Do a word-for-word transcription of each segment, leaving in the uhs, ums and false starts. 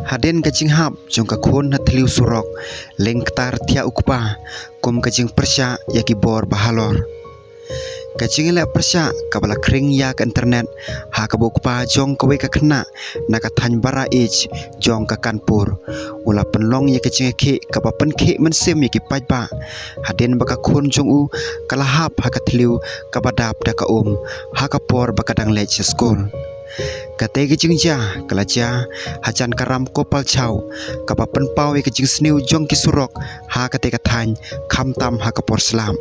Hadien ka jinghap jong ka khun ha thliew surok, lyngktar thiah u kpa kum ka jingpyrshah ïa ki bor ba halor. Ka jingïaleh pyrshah kaba la khring ïa ka internet, ha kaba u kpa jong kawei ka khynnah na ka thaiñ Bara East jong ka Kanpur u la pynlong ïa ka jingïakhih kaba pynkhih mynsiem ïa ki paidbah, hadien ba ka khun jong u ka la hap ha ka thliew kaba dap da ka um ha ka por ba ka dang leit sha skul. Katei ka jingjia ka la jia hajan ka Ram Gopal Chaw, kaba pynpaw ïa ka jingsniew jong ki surok ha katei ka thaiñ, khamtam ha ka por slap.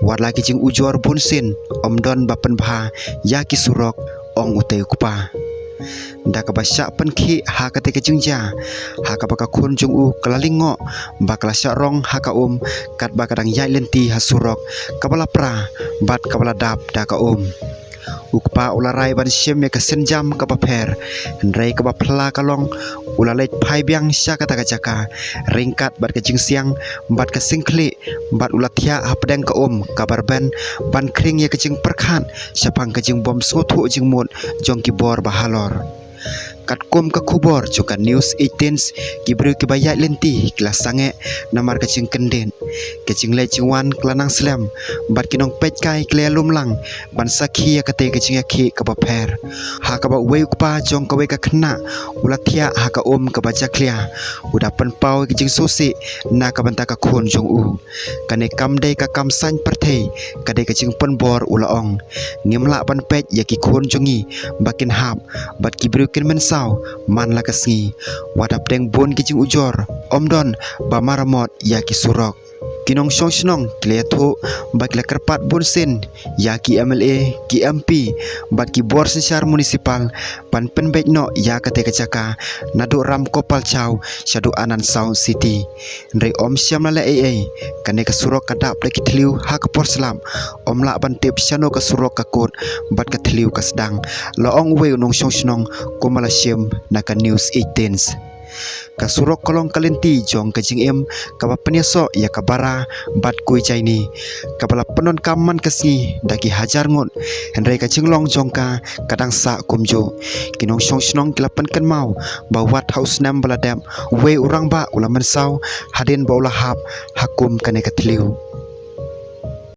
Wat la ki jingujor bunsien, ym don ba pynbha ïa ki surok, ong utei u kpa. Da kaba shah pynkhih ha katei ka jingjia, ha kaba ka khun jong u ka la lyngngoh ba ka la shah rong ha ka um, katba ka dang ïaid lynti ha surok kaba la pra bad kaba la dap da ka um. U kpa u la rai ban shim ïa ka sienjam kaba pher, hynrei kaba phylla ka long, u la leit phai biang sha kata ka jaka ryngkat bad ka jingsiang bad ka singkhlieh, bad u la thiah hapdeng ka um kaba rben ban khring ïa ka jingpyrkhat shaphang ka jingbym sngewthuh jingmut jong ki bor ba halor. Katkum ka khubor jong ka News eighteen, ki briew kiba ïaid lynti ki la sangeh namar ka jingkyndit. Ka jingleit jingwan ka la nang slem bad ki nongpeitkai ki la ïalum lang ban sakhi ïa katei ka jingïakhih kaba pher, ha kaba uwei u kpa jong kawei ka khynnah u la thiah ha ka um kaba jakhlia, u da pynpaw ïa ka jingsngewsih na ka bynta ka khun jong u. Kane kam dei ka kam saiñ pyrthei, ka dei ka jingpynbor, u la ong. Ngim lah ban peit ïa ki khun jong ngi ba kin hap bad ki briew kin mynsaw man la ka sngi. Wat hapdeng bun ki jingujor, ym don ba maramot ïa ki surok. Ki nongshong shnong ki la ïathuh ba ki la kyrpad bunsien ïa ki M L A, ki M P bad ki bor synshar municipal ban pynbeit noh ïa katei ka jaka naduh Ram Gopal Chaw shaduh Anand Sound City. Hynrei ym shym la leh ei ei, kane ka surok ka dap da ki thliew ha ka por slap, ym lah ban tip shano ka surok ka kut bad ka thliew ka sdang, la ong uwei u nongshong shnong kumba la shim na ka News eighteen. Ka surok ka long ka lynti jong ka jingim kaba pynïasoh ïa ka Bara bad Khuijaini, kaba la pyndonkam man ka sngi da ki hajar ngut, hynrei ka jinglong jong ka ka dang sah kumjuh. Ki nongshong shnong ki la pynkynmaw ba wat ha u snem ba la dep, uwei u rangbah u la mynsaw hadien ba u la hap ha kum kane ka thliew.